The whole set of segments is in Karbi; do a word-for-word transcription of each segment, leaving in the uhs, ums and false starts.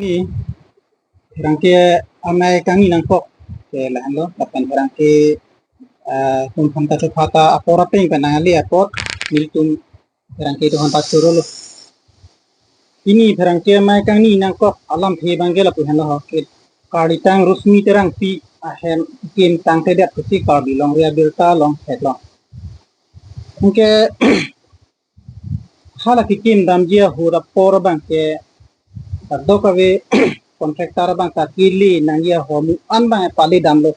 Pini pherangke amei kangni nangkok ke lahenlo, lapen pherangke, eh, atum aphan ta chopha ta apor apeng pen nangle apot nelitum pherangke atum aphan ta chorolo. Pini pherangke amei kangni nangkok alamthe abangke lapu henlo ho ke, Karlitang Rosmi Terangpi ahem kekim tangtedet pusi Karbi Longri Abirta along theklong. Anke hala kekim damji ahut apor abangke kadokave contractor abang ta kele nangji ahormu an abang pale damlo.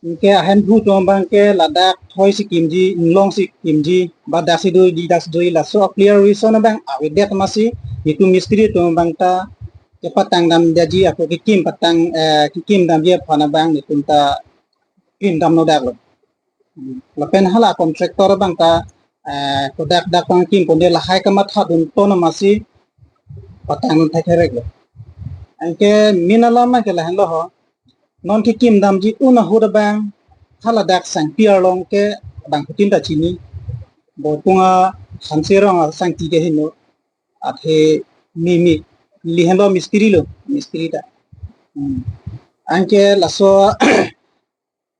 Anke ahemphu atum abangke ladak thoi si kimji, inglong si kimji, ba dak si doji, dak si doji, laso clear reason abang avedet amatsi nelitum mistri atum abang ta kepatang damji, ako kekim patang, eh, kekim damji aphan abang nelitum ta kim damno daklo. Hmm. Lapen hala contractor abang ta, eh, kodak dak pangkim ponde lahai kamatha dun ton amatsi patang dun thekherek lo. Anke main alam ke lahenlo ho. Non kekim damji un ahut abang hala dak Sangpi arlong ke abangphutin ta chini. Borpung a Hanserong a Sangpi ke heno. Athe mi mi neli henlo mistri lo, mistri ta. Hmm. Anke laso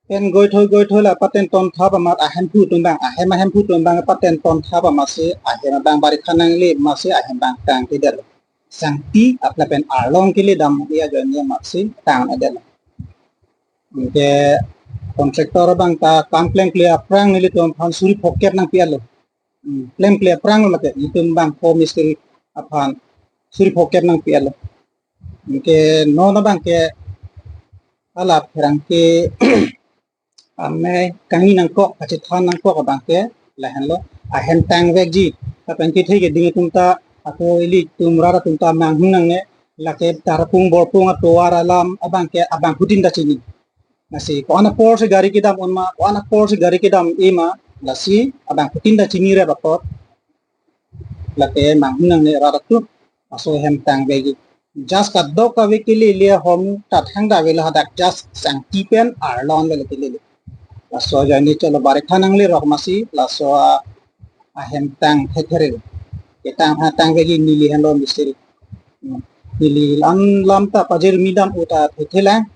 pen goithoi goithoi la paten ton thap amat ahemphu atum abang, ahem ahemphu atum abang paten ton thap amatsi ahem abang barikha nangle amatsi ahem abang tangtedet. Sangpi apla pen arlong kele dam ya ajoine amatsi tangtedet. Anke contractor abang ta kam klemkle aphrang nelitum aphan suri phokep nangpi-etlo. Hmm, klemkle aphrang lo lake, nelitum abang ko mistri aphan suri phokep nangpi-etlo. Anke non abangke hala pherangke amei kangni nangkok, kachethan nangkok abangke lahenlo, ahem tangvekji. Lapen kethe keding atum ta, ako ilitum rat atum ta manghun nangne, lake Tarapung Borpung atovar alam abangke abangphutin ta chini. Lasi ko-an apor si gari kedam un ma, ko-an apor si gari kedam-e ma, lasi abangphutin ta chini rep apot. Lake manghun nangne rat atum, laso ahem tangvekji. Just kadokave kelele ahormu ta thangta avelo hadak just Sangpi pen arlong avelo kelele. Laso ajoine cholo barikha nanglerok amatsi laso a-, ahem tang thekherek. Ketang ha tangvekji neli henlo mistri. Hmm. Neli an lam ta pajirmi dam uta thethelang.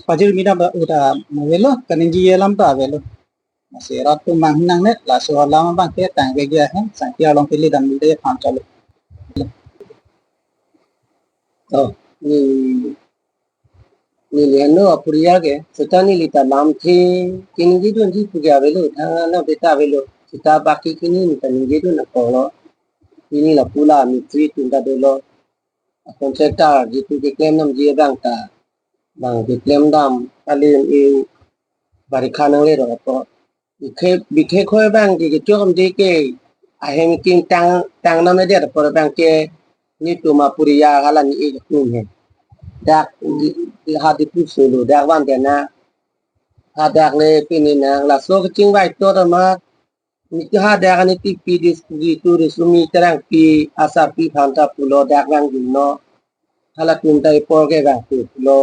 Pajirmi dam uta avelo, kaningje alam ta avelo. Lasi rat atum manghun nangne, laso alam abangke tangvekji ahem, Sangpi arlong kele damde aphan cholo. Oh, ni, neli henlo apuriya ke, seta neli ta lamthe keningje dunji pu ke avelo, thang ana beta avelo, seta baki kini neli ta ningje dun nangkoklo. Pini lapu la mistri atum ta dolo. Contractor jitu keklem damji abang ta, bang keklem dam kali, e, barikha nanglerok apot. Bikhe, bikhe khoi abang ke kechok damde ke ahem kekim tang, tang damdedet apor abangke nelitum apuriya hala ne-ik atum he. Dak di, di ha Diphu solo, dak van dena hadak le pini nang laso kachingvai tot amat, neke hadak ani tipi dis jitu Rosmi Terangpi asarpi aphan ta pulo dak vangdunnon. Halatum ta ipor ke vangpo pulo.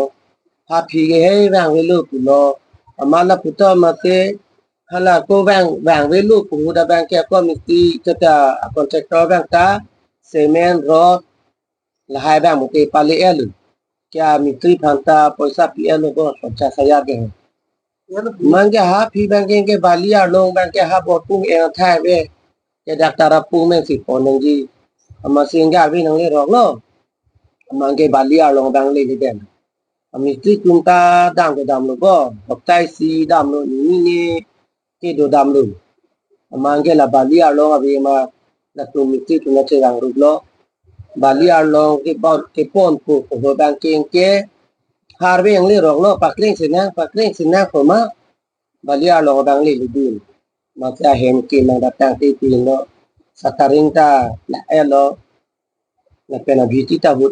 Ha aphi ke hei vangvelo pulo. Amat lapu ta mate hala ko vang, vangvelo pu ahut abangke ako mistri chota contractor abang ta cement rod lahai abang mate pale-etlo. Kya mistri aphan ta poisa pi-etlo ko, ponchas hajar ke. Amatke ha aphi abangke ke bali arlong abangke ha Borpung eng thai ave. Ke dak Tarapung pen si pon nangji. Amatsi eng ave nangleroklo. Amatke bali arlong abang lele dam. Amistri atum ta dam ke damlo ko. Hoptai si damlo, nini ne kedo damlo. Amatke la bali arlong ave ma latum mistri atum ta chevangruplo. Bali arlong kepon, keponpo pu abangke ke harve nangleroklo, pakleng sinang, pakleng sinang pu ma bali arlong abang lele dun. Mate ahem kekim nang datang te pinlo, shuttering ta la-etlo. Lapen abhiti ta ahut